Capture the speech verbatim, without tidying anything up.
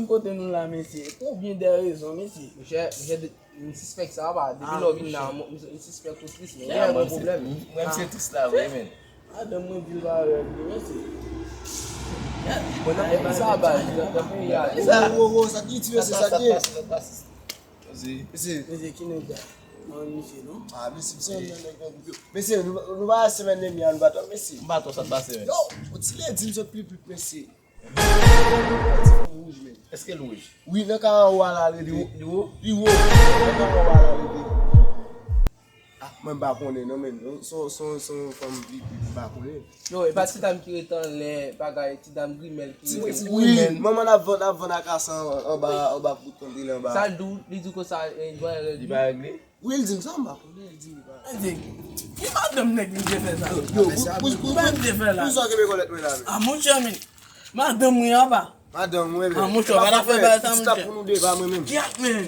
Kote nou la, mesye? Konbyen de rezon, mesye? Monchè, monchè, de- m sispèk sa, pa. Depi lè w vin la, m sispèk ou tris, men. Gen yon pwoblèm. Mwen, se tris la vre, men. Madanm mwen di l pa rèv li, mesye. Bon, nan peyi sa, baz, nan peyi a. Sa, wo, wo, sa ki tire, se sa ki ye. Mesye. Mesye, ki nèg la? Mwen, mesye, non? Ah, mesye, se yon nèg nan gwoup yo. Mesye, nou, nou pa semèn dènyè, nou pa twò, mesye. M pa twò sa t pase, men. Yo, on ti lè di m sot pli pli, mesye. Ti fanm wouj, men. Èske l wouj? Wi, nan ka anwo a la, rete. Li wo? Li wo. Nan ka anwo a la, rete. Ah, mwen m pa konnen, non, men. Se yon, se yon, se yon fanm vi, vi, m pa konnen. Yo, e pa ti dam ki rete anlè, bagay, ti dam grimèl ki rete. Wi, manman n ap vann, ap vann akasa an, anba, anba bout kandil anba. Sa l di w, li di w konsa, e, li pa regle? Li pa regle? Wi, l di m sa, m pa konnen, l di m li pa. L di, ki madanm nèg li te fè sa? Yo, pou, pou, pou, pou, pou sa w kenbe kòlèt mwen la, men. Ah, monchè, men. Madanm mwen anba. Madanm mwen, men. Ah, monchè, pa ta fè bagay sa, monchè. Pou nou de, pa mwen menm. Kiyat, men.